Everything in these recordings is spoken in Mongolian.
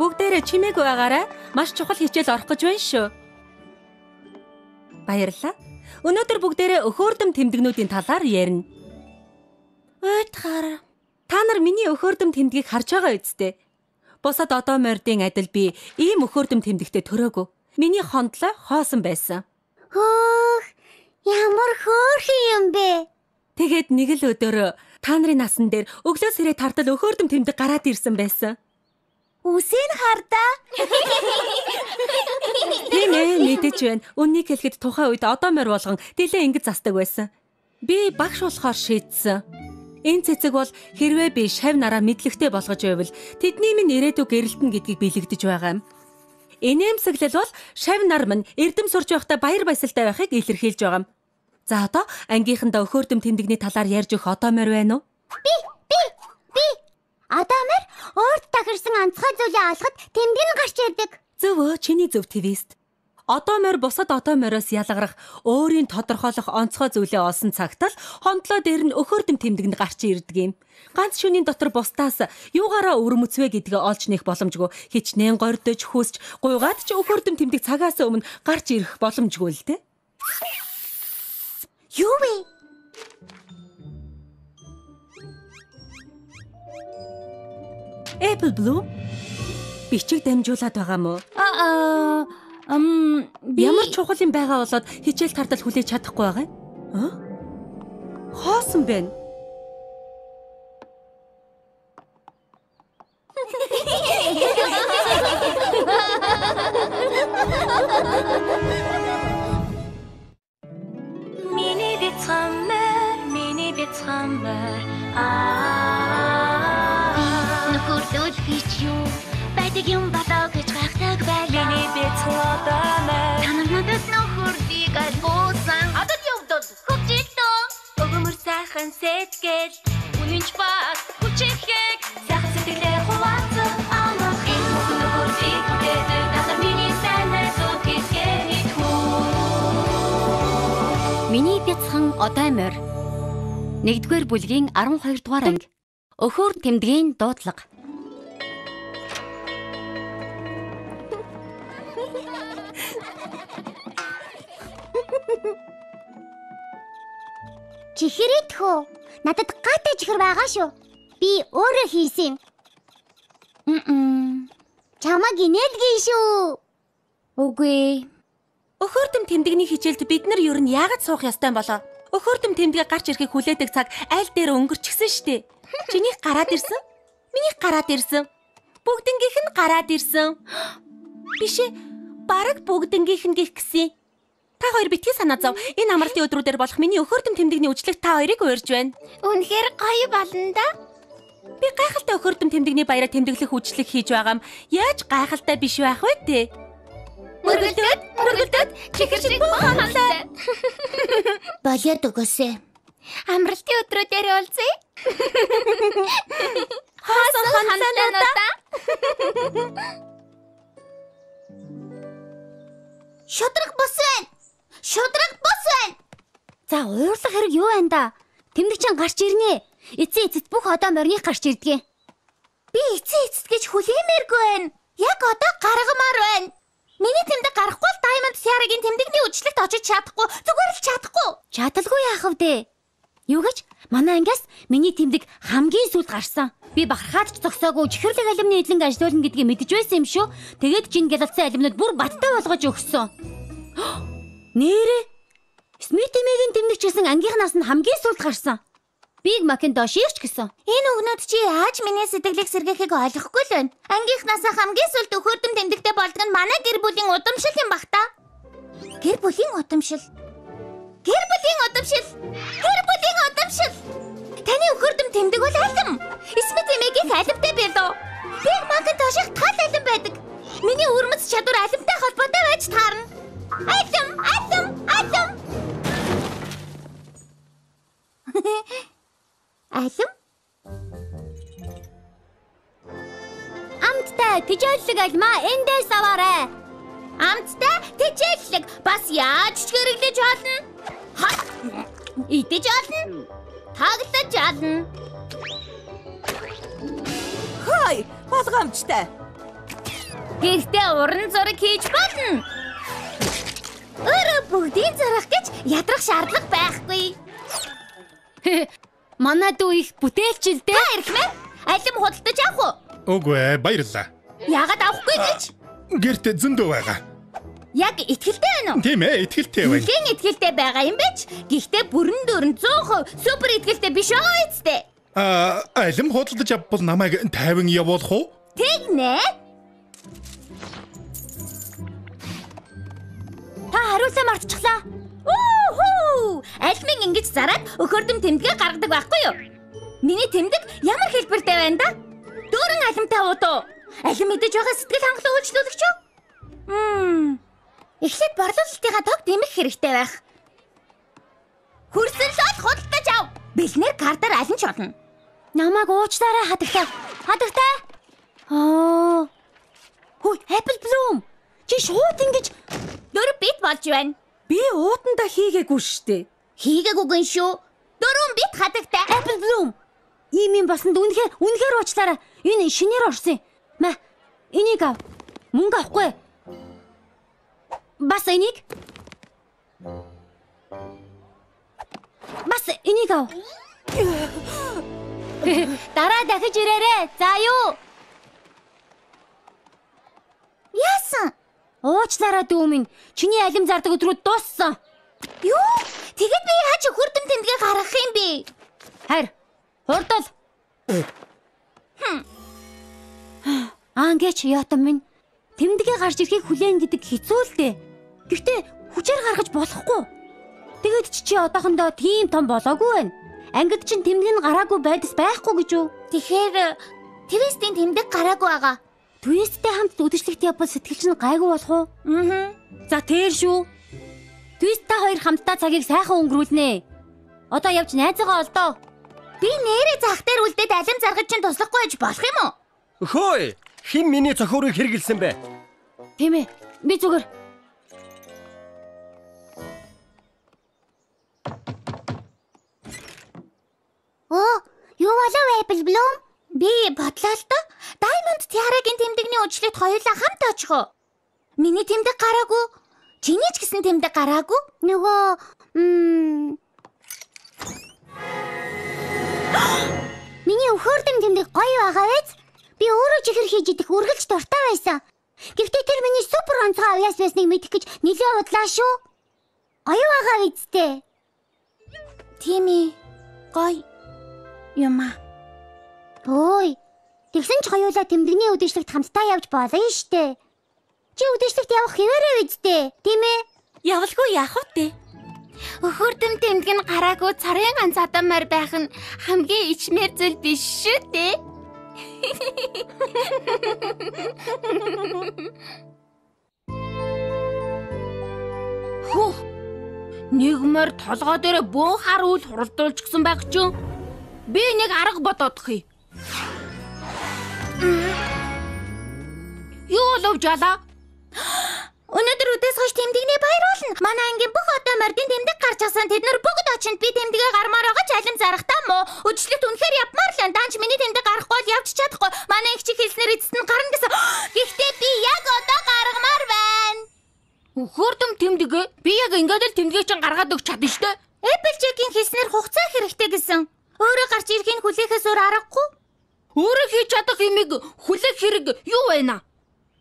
Бүгдээрээ чимээгүй байгаарай. Маш чухал хичээл орох гэж байна шүү. Баярлалаа. Өнөөдөр бүгдээрээ өхөөрдөм тэмдэгнүүдийн талаар ярина. Уйтгаар. Та нар миний өхөөрдөм тэмдгийг харж байгаа үсттэй. Бусад одоо мордын адил би ийм өхөөрдөм тэмдэгтээ төрөөгүй. Миний хондлоо хоосон байсан. Хөөх, ямар хөөрхөн юм бэ? Тэгээд нэг л өдөр та нарын насан дээр өглөө сэрээ тартал өхөөрдөм тэмдэг гараад ирсэн байсан. Үсийг хардаа. Тийм ээ, мэдэж байна. Үннийг хэлэхэд тухайн үед одоо морь болгон дэлээ ингэж застаг байсан. Би багш болохоор шийдсэн. Энэ цэцэг бол хэрвээ би шав нараа мэдлэгтэй болгож байвал тэдний минь ирээдүй гэрэлтэн гэдгийг бэлэгдэж байгаа юм. Инээмсэглэл бол шав нар минь эрдэм сурч байхдаа баяр баясгалтай байхыг илэрхийлж байгаа юм. За одоо ангийнхандаа өхөөрдөм тэмдэгний талаар ярьж өгөх одоо морь байна уу? Би одоо морь өөрт тохирсон онцгой зүйлээ олоход тэмдэг нь гарч ирдэг. Зөв өө, чиний зөв твист. Одоо морь бусад одоо мориос ялгарах өөрийн тодорхойлох онцгой зүйлээ олсон цагт л хондлоо дээр нь өхөөрдөм тэмдэг нь гарч ирдэг юм. Ганц шөнийн дотор бусдаас юугаараа өвөрмөцвэ гэдгээ олж нэх боломжгүй. Хичнээн гордож хүсч гуйгаад ч өхөөрдөм тэмдэг цагаас өмнө гарч ирэх боломжгүй л дээ. Юу вэ? Apple Bloom бичиг дамжуулаад байгаа мó? Ямар чухал юм байгаа болоод хичээл тартал хүлээж чадахгүй байгаа юм? Аа? Хоосон байна. Миний бяцхан морь Нөхөрлөл гэж юу байдаг юм болоо гэж гайхдаг байлаа. Миний бяцхан одоо морь. Та нар надад нөхөрлийг альгуусан. Одод явдал хөгжилтөө. Өгмөр сайхан сэтгэл үнэнч бас хүчрэхэг сайхан сэтгэлээр хуваалцах амарх юм нөхөрлийг бүтээдэг. Та нар миний сайн найзууд гэдгээ мэдхүү. Миний бяцхан одоо морь. 1-р бүлгийн 12 дугаар анги. Өхөөр тэмдгийн дуудлага. Чихэр идэх үү? Надад гаатай чихэр байгаа шүү. Би өөрөө хийсэн юм. Чамаг инээлгүй шүү. Үгүй. Өхөөрдөм тэмдэгний хичээлд бид нар ер нь яагаад суух ёстой юм болоо? Өхөөрдөм тэмдэгэ гарч ирэхийг хүлээдэг цаг аль дээр өнгөрчихсөн штэ. Чинийх гараад ирсэн? Минийх гараад ирсэн. Бүгднгийнх нь гараад ирсэн. Биш ээ. Бараг бүгднгийнх нь гих гэсэн. Та хоёр битгий санаа зов. Энэ амралтын өдрүүдээр болох миний өхөөрдөм тэмдэгний үжлэгт та хоёрыг урьж байна. Үнэхээр гоё болно да. Би гайхалтай өхөөрдөм тэмдэгний баяраа тэмдэглэх үжлэг хийж байгаам. Яаж гайхалтай биш байх вэ те? Мөргөлдөд, мөргөлдөд чихэр шиг бүх хандлаа. Болоод өгөөсэй. Амралтын өдрүүдээр уулзъя. Хоосон хандлаа. Шудраг бус байна. Шудраг бус байна. За уурлах хэрэг юу байна да? Тэмдэг чинь гарч ирнэ. Эцсийн эцэст бүх одоо морьных гарч ирдэг. Би эцсийн эцэст гэж хүлээмээргүй байна. Яг одоо гаргамаар байна. Миний тэмдэг гарахгүй л Diamond Sierra-гийн тэмдэгний үжлэгт очиж чадахгүй. Зүгээр л чадахгүй. Чадалгүй яах вэ? Юу гэж? Манай ангиас миний тэмдэг хамгийн сүүлд гарсан. Би бахархаад ч зогсоогүй чихэрлэг алимны эдлэнг ажилуулна гэдгийг мэдэж байсан юм шүү. Тэгээд жин гялалцсан алимнууд бүр баттай болгож өгсөн. Нээрээ Смит эмээгийн тэмдэг ч гэсэн ангийнхнаас нь хамгийн сүүлд гарсан. Биг Макинтош ирч гэсэн. Энэ өгнөд чи яаж миний сэтгэлийг сэргээхийг ойлгохгүй л байна. Ангийнхнаасаа хамгийн сүүлд өхөөрдөм тэмдэгтэй болдог нь манай гэр бүлийн удамшил юм бах та. Гэр бүлийн удамшил. Гэр бүлийн удамшил. Гэр бүлийн удамшил. Таны өхөөрдөм тэмдэг бол алим. Смит эмээгийнх алимтай билүү? Биг Макинтоших тал алим байдаг. Миний өвөрмөц чадвар алимтай холбоотой байж таарна. Алим, алим, алим. Алим? Амттай тэжээллэг алмаа эндээс аваарай. Амттай тэжээллэг бас яаж ч хэрэглэж болно. Идэж болно. Тоглож болно. Хай, болгоомжтой. Гэхдээ уран зураг хийж болно. Өөрөө бүгдийг зарах гэж ядрах шаардлага байхгүй. Манай дүү их бүтээлч л дээ. Та эрхмээ? Алим худалдаж авах уу? Үгүй ээ, баярлалаа. Яагаад авахгүй гэж? Гэрт зөндөө байгаа. Яг итгэлтэй байна уу? Тийм ээ, итгэлтэй байна. Нэлээн итгэлтэй байгаа юм байж. Гэхдээ бүрэн дүүрэн 100% супер итгэлтэй биш байгаа үстэй. Аа, алим худалдаж авбал намайг 50 явуулах уу? Тэгнэ. Та хариулсаа мартчихлаа. Үхүү! Алимын ингэж зараад өхөрдөм тэмдэгэ гаргадаг байхгүй юу? Миний тэмдэг ямар хэлбэртэй байна да? Дөрөн алимтай удуу. Алим мэдэж байгаа сэтгэл хангалуун үйлчлүүлэгч үү? Эхлээд борлуулалтынхаа тог дэмэх хэрэгтэй байх. Хөрсөн л худалдаж ав. Бэлнээр картаар алин ч болно. Намайг уучлаарай хадагтай. Хадагтай. Аа. Хөөе, Apple Bloom. Чи шууд ингэж 4 бит болж байна. Би уудандаа хийгээгүй шүү дээ. Хийгээгүй гэн шүү. 4 бит хадагтай. Apple Bloom. Ийм юм болсонд үнэхээр уучлаарай. Энэ шинээр орсон. Мә, энийг ав. Мөнгө авахгүй. Бас энийг. Бас энийг ав. Дараа дахиж ирээрэй. За юу? Яасан? Уучлаарай дүү минь. Чиний алим зардаг өдрүүд дууссан. Юу? Тэгэд би яаж хөрдөм тэмдэгэ гаргах юм бэ? Хайр. Хурдал. Аа ингээд яатан минь. Тэмдэгэ гарч ирэхийг хүлээн гэдэг хэцүү л дээ. Гэхдээ хүчээр гаргаж болохгүй. Тэгээд чи чи одоохондоо тийм том болоогүй байна. Ангид чинь тэмдэг нь гараагүй байдас байхгүй гэж юу? Тэгэхээр Твистийн тэмдэг гараагүй байгаа. Твисттэй хамт үдшилтэд явбал сэтгэл чинь гайгүй болох уу? Аа. За тэр шүү. Твист та хоёр хамтдаа цагийг сайхан өнгөрүүлнэ. Одоо явж найзаагаа олдоо. Би нэрээ зах дээр үлдээд алим заргаж чинь туслахгүй байж болох юм уу? Хөөе, хэн миний цохиурыг хэрэгэлсэн бэ? Тийм ээ. Би зүгээр. Оо, юу болов Apple Bloom? Би бодлоо л доо. Diamond Tiara-гийн тэмдэгний үдшилтэд хоёулаа хамт очих уу? Миний тэмдэг гараагүй. Чиний ч гэсэн тэмдэг гараагүй. Нөгөө миний өхөрдөм тэмдэг гоё байгаа биз? Би өөрөө чихэр хийж идэх үргэлж дуртай байсан. Гэхдээ тэр миний супер онцгой авьяас байсныг мэдэх гэж нэлээд удлаа шүү. Гоё байгаа биз дээ? Тийм ээ. Гоё юм аа. Ой, тэгсэн ч хоёулаа тэмдэгний үдшилтэд хамтдаа явж болно штэ. Чи үдшилтэд явах хэвээрээ биз дээ, тийм ээ? Явалгүй яах вэ? Өхөрдөм тэмдэг нь гараагүй царын ганц адамаар байх нь хамгийн ичмээр зүйл биш шүү дээ. Хүүх. Нэгмэр толгой дээр бөөн хар үйл хуралдуулчихсан байх чинь. Би нэг арга бодоодох юм. Юу болов жалаа? Өнөөдөр үдээс хойш тэмдэгний баяр болно. Манай ангийн бүх одоо мордын тэмдэг гарч асан. Тэд нар бүгд очинд би тэмдэгэ гармаар байгаа ч алим зарахтаа мó. Үдшилтэд үнэхээр явмаар л байна. Даанч миний тэмдэг гарахгүй бол явж чадахгүй. Манай их чи хэлснээр эцэст нь гарна гэсэн. Гэхдээ би яг одоо гаргамаар байна. Өхөрдөм тэмдэгэ би яг ингээд л тэмдэгийг чинь гаргаад өгч чадна штэ. Applejack-ийн хэлснээр хугацаа хэрэгтэй гэсэн. Өөрөө гарч ирэхийг хүлээхээс өөр аргагүй. Өөрөө хийж чадах юмыг хүлээх хэрэг юу байна?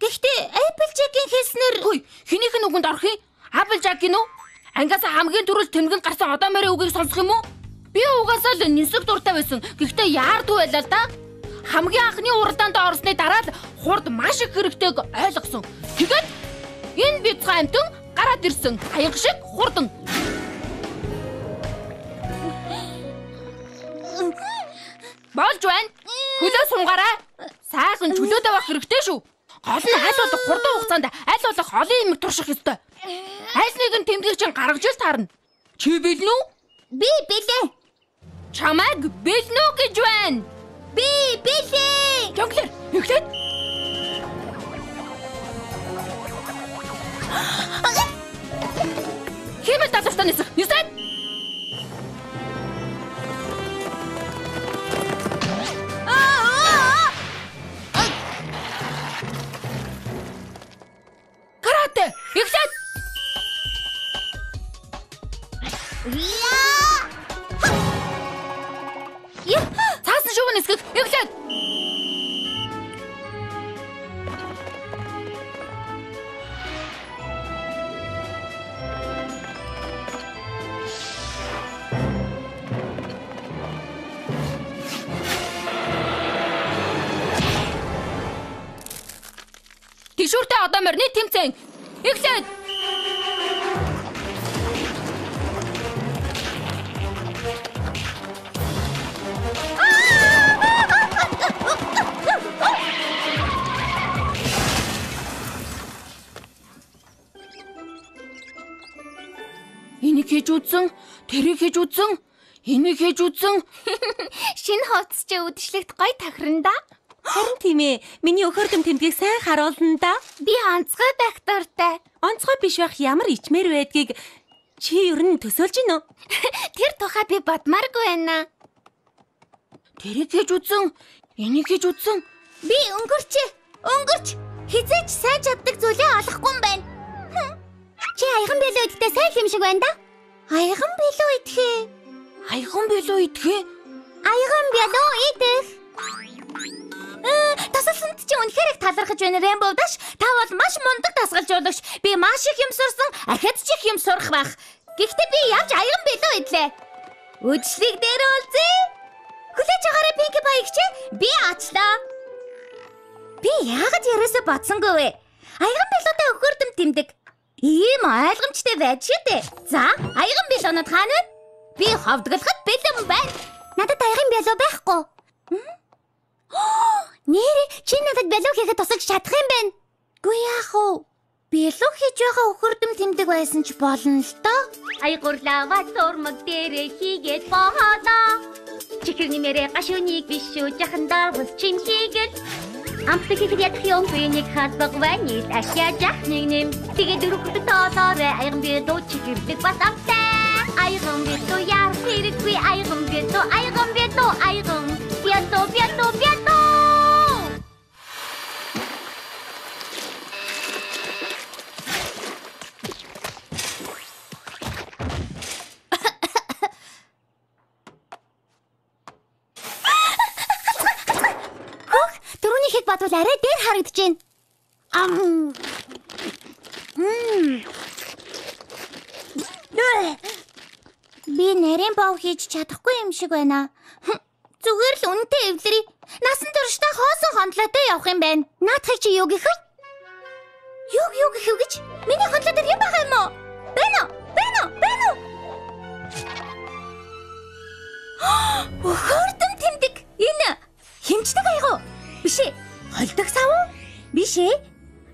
Гэхдээ Applejack-ийн хэлснээр Хөөе, хэнийх нь үгэнд орох юм? Applejack-ийн үү? Ангиас хамгийн түрүүл тэмдэг нь гарсан одоо мөрийн үгийг сонсох юм уу? Би угаасаа л нисэх дуртай байсан. Гэхдээ яардгүй байлаа л да. Хамгийн анхны уралдаанд орсны дараа л хурд маш их хэрэгтэйг ойлгосон. Тэгээд энэ бяцхан амьтан гараад ирсэн. Хаянга шиг хурдан. Болж байна. Хөлөө сунгараа. Сайхан чөлөөтэй байх хэрэгтэй шүү. Гол нь аль болох хурдан хугацаанд аль болох олон юмыг турших ёстой. Аль нэгэн тэмдгийг чинь гаргаж ил таарна. Чи бэлнэ үү? Би бэлээ. Чамайг бэлнэ үү гэж байна. Би бэлээ. Жонглер, эхлээд. Хиймэл далавчтай нисэх. Нисээд. Хишүүртэй одоо морины тэмцээн эхлээд. Энийг хийж үзсэн, тэрийг хийж үзсэн, энийг хийж үзсэн. Шинэ хувцас чи үдшилтэд гоё тохирно да. Харин тийм ээ. Миний өхөрдөм тэмдгийг сайн харуулна да. Би онцгой байх дуртай. Онцгой биш байх ямар ичмэр байдгийг чи ер нь төсөөлж гинөө? Тэр тухай би бодмааргүй байна. Тэрийг хийж үзсэн, энийг хийж үзсэн. Би өнгөрч. Өнгөрч. Хизээч сайн чаддаг зүйлээ олохгүй юм байна. Чи аяхан бэлүү идэхдээ сайн юм шиг байна да. Аяхан бэлүү идэхээ. Аяхан бэлүү идэхээ. Аяхан бэлүү идэх. Тасалсанд чи үнэхээр их талархаж байна Рэмбо даш. Та бол маш мундаг дасгалжуулагч. Би маш их юм сурсан, ахиад ч их юм сурах байх. Гэхдээ би явж аяхан бэлүү идлээ. Үдшилэг дээр уулзъя. Хүлээж аваарай Пинки Пай гिचээ. Би ачлаа. Би яагаад ерөөсө бодсонгүй вэ? Аяхан бэлүүтэй өхөрдөм тэмдэг. Ийм ойлгомжтой байж шүү дээ. За, аяхан бэлүүнүүд хаана вэ? Би ховдголоход бэлэн байна. Надад аяхан бэлүү байхгүй. Нээрээ чи надад бэлүү хийхэд тусалж чадах юм байна. Гүй яах вэ? Бэлүү хийж байгаа өхөрдөм тэмдэг байсан ч болно л доо. Аягуурлаваа зурмаг дээрээ хийгээд боолоо. Чихэр нэмэрээ гашуунийг биш шүү жахандаа бус чим хийгээл. Амтлаг хийхэд ядах юм би нэг халбаг ванил ашаа жах нэг нэм. Тэгээ дөрөв хүртэл тоолоорой аяхан бэлүү чихэрлэг бас амтай. Аяхан бэлүү яар хэрэггүй аяхан бэлүү аяхан бэлүү аяхан бэлүү бэлүү бэлүү. Бодвол арай дээр харагдаж байна. Ам. Би нарийн бов хийж чадахгүй юм шиг байна. Зүгээр л үнэтэй эвлэрий. Насан туршдаа хоосон хондлоотой явах юм байна. Наадхыг чи юу гэх вэ? Юу гэх вэ гэж? Миний хондлоо дээр юм байгаа юм уу? Байна уу? Байна уу? Байна уу? Өхөрдөм тэмдэг. Энэ хэмждэг аягаа. Биш ээ. Холдог сав уу? Биш ээ.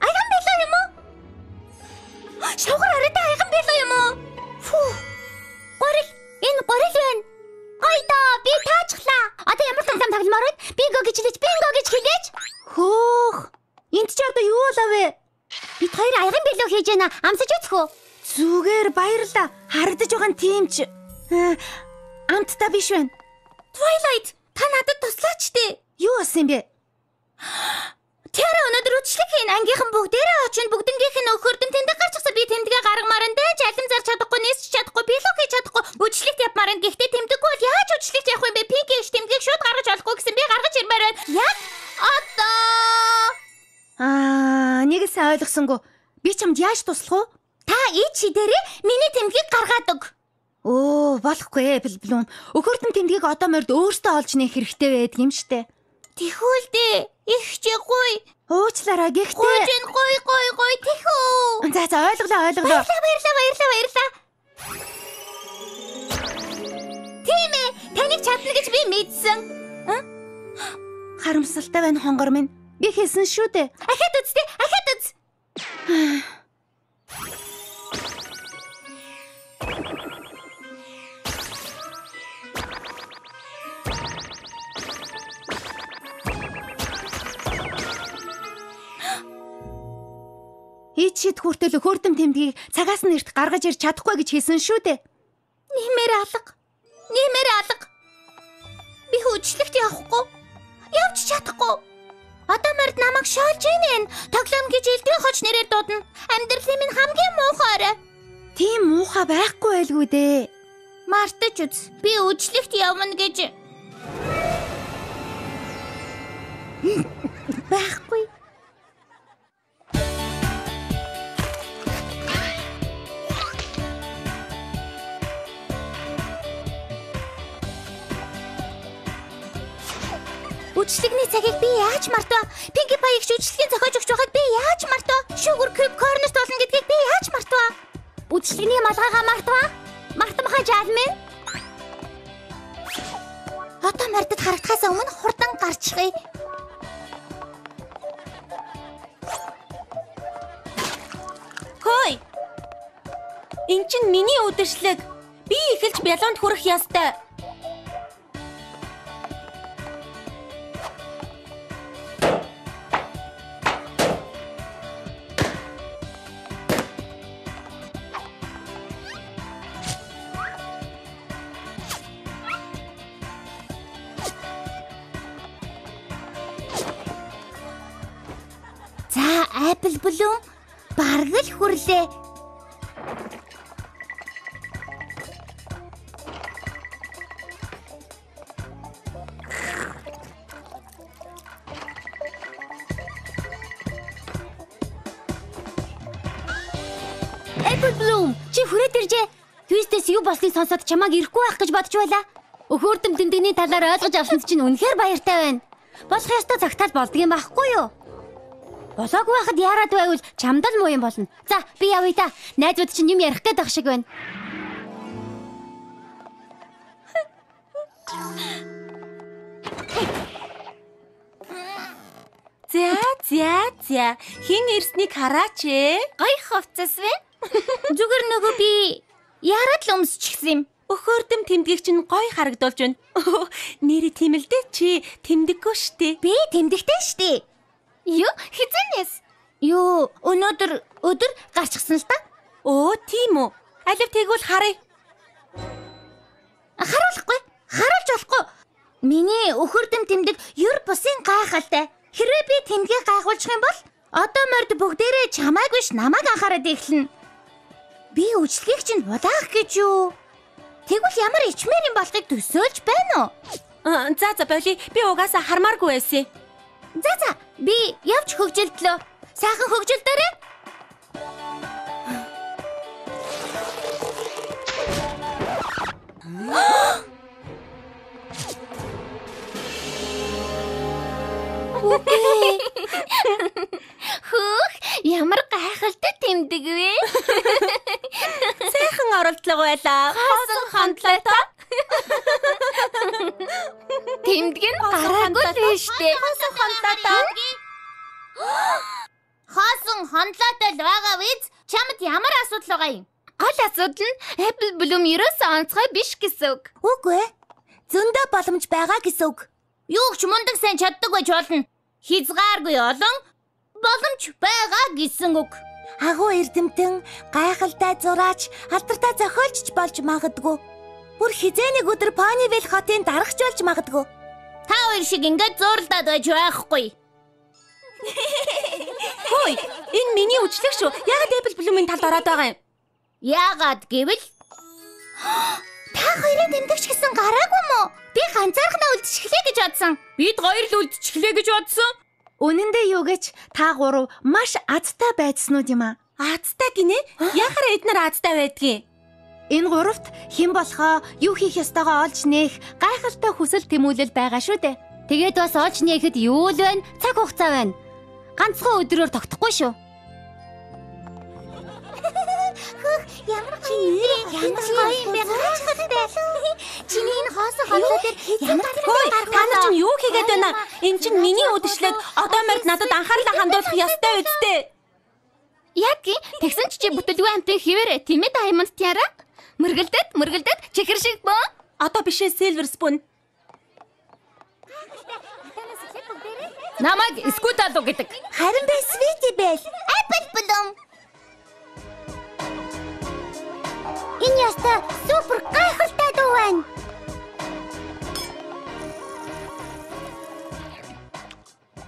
Аяхан бэлүү юм уу? Шавгар арайтай аяхан бэлүү юм уу? Фүү. Гурил. Энэ гурил байна. Гойдоо би таажглаа. Одоо ямар тоглоом тогломоор вэ? Бинго гэж хэлээч, бинго гэж хэлээч. Хөөх. Энд чи одоо юу болов вэ? Бид хоёр аяхан бэлүү хийж байна. Амсаж үзэх үү? Зүгээр баярлаа. Харагдаж байгаа нь тийм ч амттай биш байна. Twilight, та надад туслаач дээ. Юу болсон юм бэ? Тэр өнөөдөр үдшилэг хийн ангийнхан бүгдээрээ очино бүгднгийнх нь өхөрдөм тэмдэг гарчихсан би тэмдэгэ гаргамаар нь дэж алим зарч чадахгүй нисч чадахгүй бэлүү хийж чадахгүй үдшилэгт явмаар нь гэхдээ тэмдэггүй бол яаж үдшилэгт явах юм бэ? Пинки иш тэмдгийг шууд гаргаж олохгүй гэсэн би гаргаж ирмээр байна. Яг одоо нэг л сайн ойлгосонгүй. Би чамд яаж туслах вэ? Та ич дээрээ миний тэмдгийг гаргаад өг. Оо, болохгүй Блум. Өхөрдөм тэмдгийг одоо морд өөртөө олж нээх хэрэгтэй байдаг юм штэ. Тэхүүл дээ. Их чи гуй. Уучлаарай гэхдээ. Гуй чинь гуй гуй гуй тэхүү. За за ойлголоо ойлголоо. Баярлалаа баярлалаа баярлалаа. Тийм ээ. Таныг чадна гэж би мэдсэн. Харамсалтай байна хонгор минь. Би хэлсэн шүү дээ. Ахиад үз дээ. Ахиад үз. Ич шид хүртэл хөөрдөм тэмдгийг цагаас нь эрт гаргаж ирч чадахгүй гэж хэлсэн шүү дээ. Нэмэр алга. Нэмэр алга. Би хөгжлөгт явахгүй. Явж чадахгүй. Одоо морд намайг шоолж ийнэ. Тоглоом гэж элдвийн хоч нэрээр дуудана. Амьдралын минь хамгийн муухай орой. Тийм муухай байхгүй байлгүй дээ. Мартаж үз. Би үжлэгт явна гэж. Байхгүй. Үдшилтний цагийг би яаж мартав? Pinkie Pie их үдшилтгийн зохиож өгч байгааг би яаж мартав? Sugar Cube Corner болно гэдгийг би яаж мартав? Үдшилтний малгайгаа мартав? Мартамхай жаалмэн. Одоо мордод харагдахаас өмнө хурдан гарчихъя. Хөөе. Эн чинь миний үдшилэг. Би эхэлж бялуунд хүрэх ёстой. За, Apple Bloom бараг л хүрлээ. Apple Bloom, чи хүрээд иржээ. Твистээс юу болсныг сонсоод чамайг ирэхгүй байх гэж бодож байлаа. Өхөөрдөм тэмдэгний талаар ойлгож авсанд чинь үнэхээр баяртай байна. Болох ёстой цагтаал болдго юм байхгүй юу? Болоогүй байхад яарад байвал чамд л муу юм болно. За, би явъя та. Найзууд чинь юм ярих гээд байх шиг байна. За, за, за. Хэн ирснийг хараач ээ. Гоё хувцас вэ? Зүгээр нөгөө би яарад л өмсчихсэн юм. Өхөөрдөм тэмдгийг чинь гоё харагдуулж байна. Нэрээ тийм л дээ, чи тэмдэггүй штэ. Би тэмдэгтэй штэ. Юу, хизэнээс? Юу, өнөөдөр өдөр гарчихсан л та. Өө, тийм үү. Алив тэгвэл харъя. Харуулахгүй. Харуулж болохгүй. Миний өхөрдөм тэмдэг ер бусын гайхалтай. Хэрвээ би тэмдгийг гайхуулчих юм бол одоо морд бүгдээрээ чамайг биш намайг анхаарад эхэлнэ. Би үжлэгийг чинь булаах гэж юу? Тэгвэл ямар ичмээр юм болохыг төсөөлж байна уу? За за боли. Би угаасаа хармааргүй байсан. За за, би явж хөгжилдлөө. Сайхан хөгжилдөрэй. Хөөх, ямар гайхалтай тэмдэг вэ? Сайхан оролдлого байлаа. Хоосон хондлоо. Тэмдэг нь гараагүй л штэ. Хоосон хондлоо. Хоосон хондлоотой л байгаа биз? Чамд ямар асуудал байгаа юм? Гол асуудал нь Apple Bloom ерөөсөө онцгой биш гэсэн үг. Үгүй ээ. Зөндөө боломж байгаа гэсэн үг. Юу ч мундаг сайн чаддаг байж болно. Хязгааргүй олон боломж байгаа гэсэн үг. Агуу эрдэмтэн, гайхалтай зураач, алдартай зохиолч болж магадгүй. Бүр хизээ нэг өдөр Ponyville хотын дарагч болж магадгүй. Та хоёр шиг ингэж зурлаад байж байхгүй. Хөөе, энэ миний үжлэг шүү. Яагаад Apple Bloom-ийн талд ороод байгаа юм? Яагаад гэвэл та хоёрын тэмдэгч гэсэн гараагүй мó? Би ганцаархнаа үлдчихлээ гэж бодсон. Бид хоёр л үлдчихлээ гэж бодсон. Үнэн дээр юу гэж та гурав маш азтай байцснууд юм аа. Азтай гинэ? Яхаараа эднэр азтай байдгийг? Энэ гуравт хэн болохоо, юу хийх ёстойгоо олж нээх гайхалтай хүсэл тэмүүлэл байгаа шүү дээ. Тэгээд бас олж нээхэд юу л байна? Цаг хугацаа байна. Ганцхан өдрөөр тогтохгүй шүү. Хөх, ямар гоё юм бэ? Гайхалтай. Чиний энэ хоосон хонлоо дээр ямар Хөөе, та нар чинь юу хийгээд байна? Энэ чинь миний үдшилэг. Одоо морд надад анхаарлаа хандуулах ёстой үсттэй. Яг гин тэгсэн ч чи бүтэлгүй амтын хിവэрэ тийм ээ Diamond Tiara? Мөргөлдөд, мөргөлдөд чихэр шиг бөө. Одоо биш ээ Silver Spoon. Намайг Скуталу гэдэг. Харин би Sweetie Belle. Apple Bloom. Энэ яста супер гайхалтай дуу байна.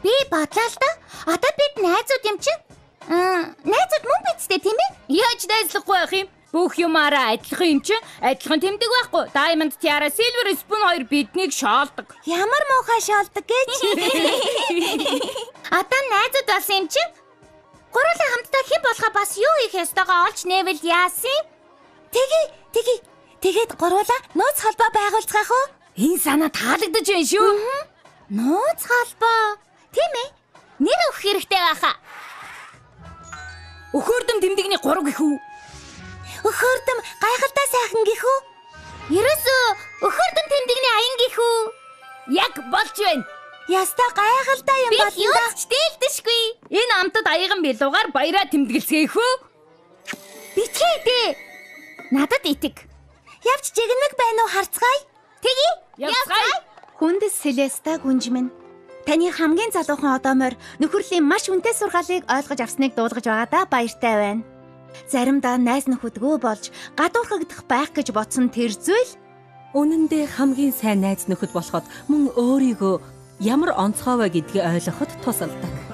Би бодлоо л да. Одоо бид найзууд юм чинь. Найзууд мөн биз дээ тийм ээ? Яаж найзлахгүй байх юм? Бүх юмараа адилхан юм чинь. Адилхан тэмдэг байхгүй. Diamond Tiara, Silver Spoon хоёр биднийг шоолдог. Ямар муухай шоолдог гэж. Одоо найзууд болсон юм чинь. Гурлаа хамтдаа хэн болохоо бас юу хийх ёстойгоо олж нээвэл яасан юм? Тэгье, тэгье. Тэгээд гурлаа нууц холбоо байгуулцгаах уу? Энэ санаа таалагдаж байна шүү. Нууц холбоо. Тийм ээ. Нэр өгөх хэрэгтэй байхаа. Өхөөрдөм тэмдэгний 3 гэх үү? Өхөөрдөм гайхалтай сайхан гэх үү? Ерөөсөө өхөөрдөм тэмдэгний аян гэх үү? Яг болж байна. Яста гайхалтай юм болно. Би юунд ч дээлдэшгүй. Энэ амтад аяган билуугаар баяраа тэмдэглэсгээх үү? Бичээ дээ. Надад итэг. Явж жигнэг байна уу харцгаая. Тэгье. Явцгаая. Хүндэс Селеста гүнжмэн. Таны хамгийн залуухан одоомор нөхөрлийн маш үнэтэй сургаалыг ойлгож авсныг дуулгаж байгаадаа баяртай байна. Заримдаа найз нөхөдгөө болж гадуурхагдах байх гэж бодсон тэр зүйл үнэн дээр хамгийн сайн найз нөхөд болоход мөн өөрийгөө ямар онцгой вэ гэдгийг ойлгоход тусалдаг.